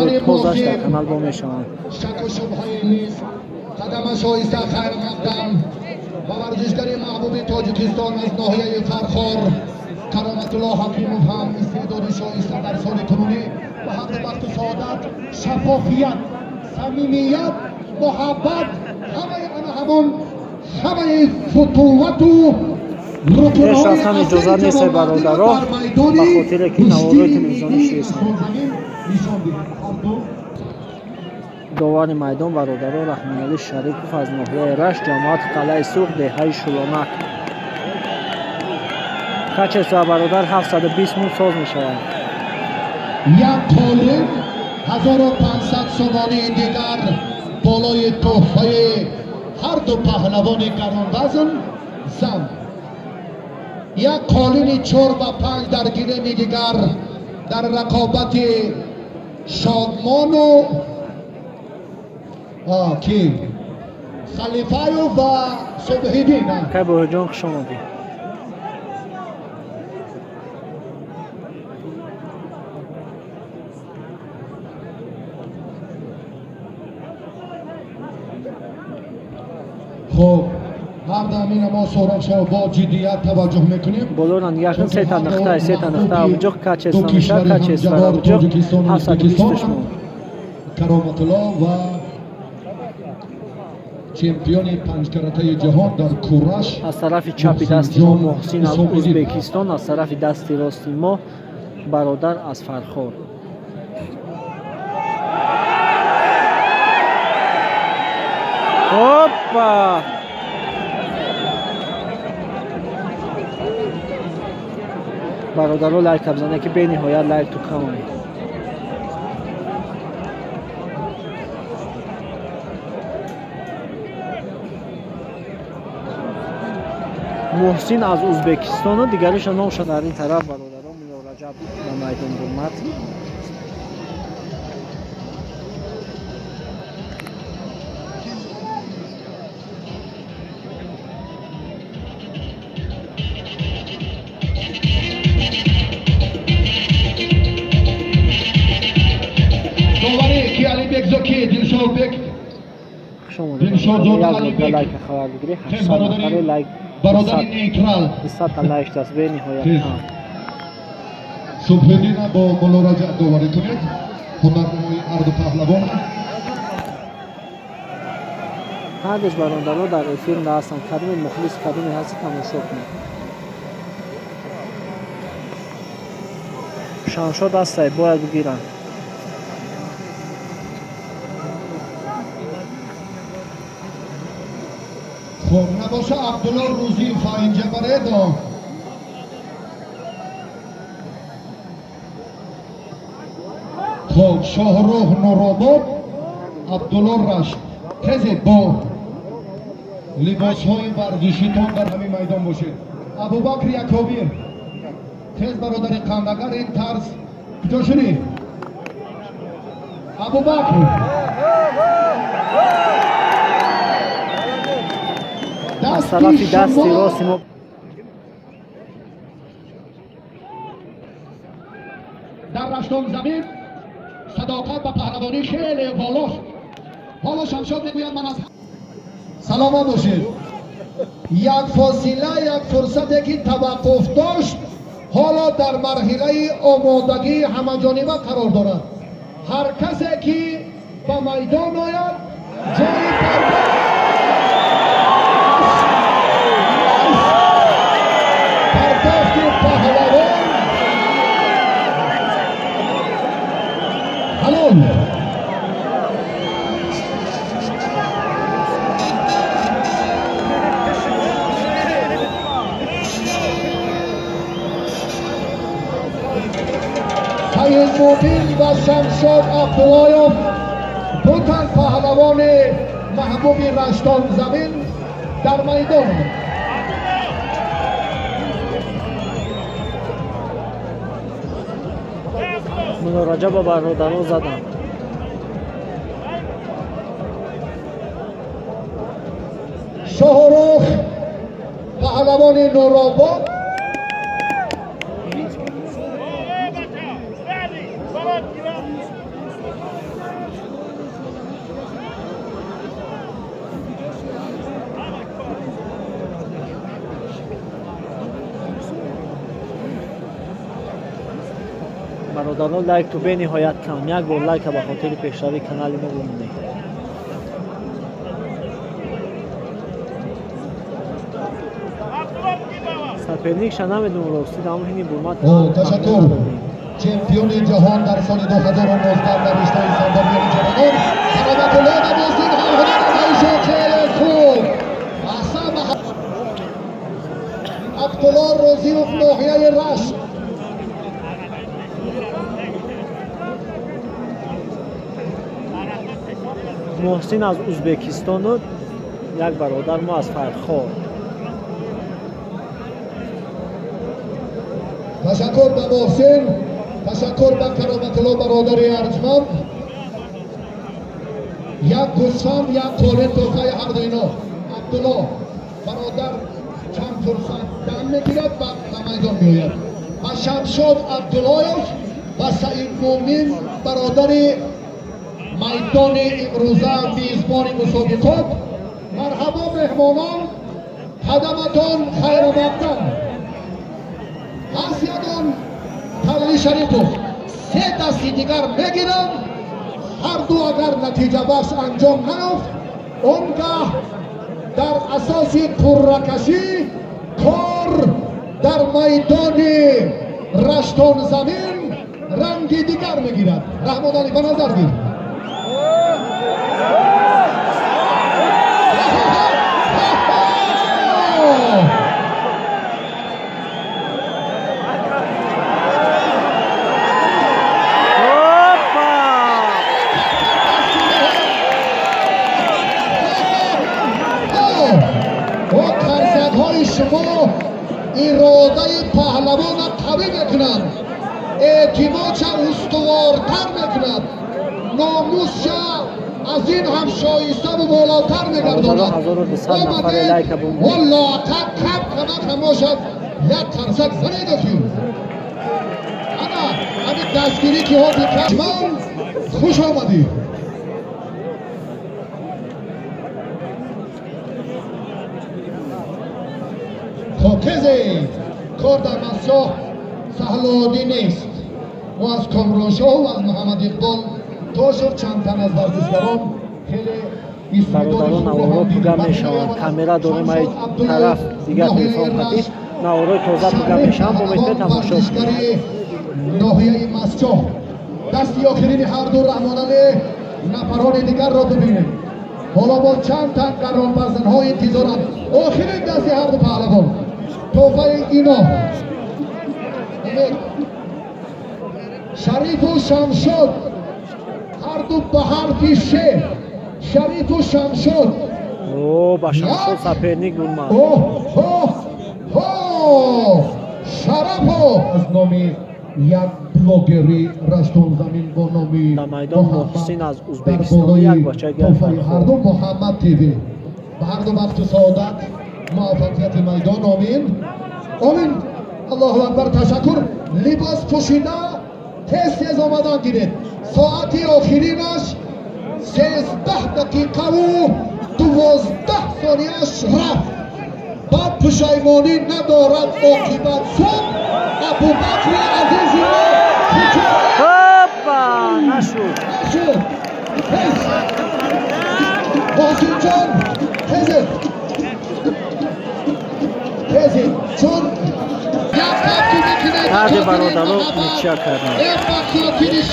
Наворои тозаш дар канал бо мешаванд. Шаку шубҳае нест, қадама шоиста хайрмақдам ба варзишгари маҳбуби Тоҷикистон аз ноҳияи Фархор Кароматулло Ҳакимов ҳам истеъдоди шоиста дар соли кунунӣ ба ҳаққи бахту саодат, шаффофият, самимият, муҳаббат, ҳамаи ана ҳамон ҳамаи футувату Пеш рафтан иҷозат нест, бародаро, ба хотире ки наворои телевизионӣ ширистанд. Довари майдон бародаро Раҳмоналӣ Шарипов аз ноҳияи Рашт, ҷамоати Қалъаи Суғд, деҳаи Шулонак. Качества бародар 720 мун соз мешавад. Як қолин 1500 сомонии дигар болои тӯҳфаи ҳар ду паҳлавони гаронвазн зам. Як қолини 4 ба 5 дар гилеми дигар дар рақобати Шодмону ки Халифаев ва Субҳиддин. Кай Боҳиҷон, хуш омадӣ. Хуб, ҳар дамина мо Соҳробшо бо ҷиддият таваҷҷӯҳ мекунем. Болора нигоҳ кун, сета нуқта, сета нуқта абуҷоқ качество мешавад, качество абуҷоқ 720 мун. Кароматулло ва чемпиони панҷкаратаи ҷаҳон дар кураш. Аз тарафи чапи дасти мо Муҳсин аз Ӯзбекистон, аз тарафи дасти рости мо бародар аз Фархор. Опа! Бародаро, лайк бизанед, ки бениҳоят лайк ту камай. Муҳсин аз Ӯзбекистону дигариша номша дар ин тараф бародаро Мулло Раҷаб ба майдон бурмад. Доварӣ ки Алибек Зоки, Дилшодбек. Хуш омадед. Дилшодзода Як Алибек. лайка хабар бигирӣ, Тез 800 бародари нафаре лайк. Бародари нейтрал. 200 та лайк даст бениҳоят Тез. кам. Субҳиддина бо Мулло Раҷаб доварӣ кунед, ҳунарнамои ҳарду паҳлавон. Ҳардуш бародаро дар эфир ҳастанд. Кадоме мухлис, кадоме ҳасти, тамошо кунед. Шамшод ҳастай, бояд бигиранд. Хуб, набоша Абдулло Рӯзиев инҷа баредо. Хуб, Шоҳрух Нуробод, Абдулло Рашт, тезед бо либосҳои варзишитон дар ҳамин майдон бошед. Абубакр Якобир, тез бародари қандагар, ин тарз куҷо шудӣ, Абубакр? Аз тарафи дасти рости мо Дар Раштон замин садоқат ба паҳлавонӣ хеле болост. Ҳоло Шамшод мегӯяд: ман аз саломат бошед. Як фосила, як фурсате ки таваққуф дошт, ҳоло дар марҳилаи омодагии ҳамаҷониба қарор дорад. Ҳар касе ки ба майдон ояд, ҷои пардохти паҳлавон ҳалол. Саидмубин ва Шамшод Абдуллоев, ду тан паҳлавони маҳбуби Раштон замин, дар майдонанд. Мулло Раҷаба бародаро заданд. Шоҳрух паҳлавони Нуробод. Бародарон, лайк ту бениҳоят кам. Як бор лайка ба хотири пешравии канали мо бимонед. Соперникша намедонам, ростӣ дар ҳини бурмад. Ташаккур. Чемпиони ҷаҳон дар соли 2019 дар риштаи самбо миёни ҷавонон Кароматулло ва Муҳсин ҳамҳунарнамоишо хеле хуб. Аҳсан ба Абдулло Розиев, ноҳияи Рашт. Муҳсин аз Узбекистону як бародар мо аз Фархор. Ташаккур ба Муҳсин, ташаккур ба Кароматулло, бародари арҷманд. Як гӯсфанд, як қолин тӯҳфаи ҳарду ино. Абдулло бародар чанд фурсат дам мегирад ва ба майдон меояд. Ба Шамшод Абдуллоев ва Саид Муъмин, бародари майдони имрӯза, мизбони мусобиқот, марҳабо меҳмонон, қадаматон хайрмақдам. Ҳаст ягон Талли Шарипов се дасти дигар мегирам, ҳарду агар натиҷабахш анҷом наёфт, он гаҳ дар асоси қурракашӣ кор дар майдони Раштонзамин ранги дигар мегирад. Раҳмоналӣ, ба назар гир. Опа! О, қарсакҳои шумо иродаи паҳлавона қавӣ мекунанд, эътимодша устувортар мекунад, номусша аз ин ҳам шоиставу болотар мегардонад. 1200 нафаре лайка бумонед. Лоақал кам камак ҳам бошад, як қарсак занед. Охир ана ҳамин дастгирӣ ки ҳозир ман хуш омадӣ. Хоб, хезе, кор дар Мастчоҳ саҳлодӣ нест. Мо аз Комроншоҳу аз Муҳаммад Иқбол Тошев чанд тан аз варзишгарон хеле Бародарон, наворо пуга мешаванд. Камера дорем ай тараф, дигар телефон қатӣ наворои тоза пуга мешаванд, бо метавонед тамошо кунед. Ноҳияи Мастчоҳ, дасти охирини ҳарду Раҳмоналӣ, нафарони дигарро бибинем. Ҳоло боз чанд тан гаронвазнҳо интизоранд. Охирин дасти ҳарду паҳлавон, тӯҳфаи ино. Умед Шарифу Шамшод, ҳарду ба ҳарфи ше. Шарифу Шамшод. О, ба Шамшод соперник бурмад. Оҳ, шарафо аз номи як блогери Раштонзамин бо номи Дар майдон Муҳаммад Муҳсин аз дар Узбекистон, болои як бачаи дигар тӯҳфаи Фархор. ҳарду Муҳаммад ТВ. Ба ҳарду бахту саодат, муваффақияти майдон. Омин, омин, Аллоҳу акбар. Ташаккур. Либос пӯшида тез тез омадан гиред. Соати охиринаш 13 дақиқаву 12 сонияш рафт. Баъд пушаймонӣ надорад оқибат. Суд Абубакри азизи мо. Опа! Нашуд. Нашуд. Тез, Муҳсинҷон, тезед, тезед, чун як ҳафту мекунед. Ҳарду бародаро ничья карданд. Ба хотири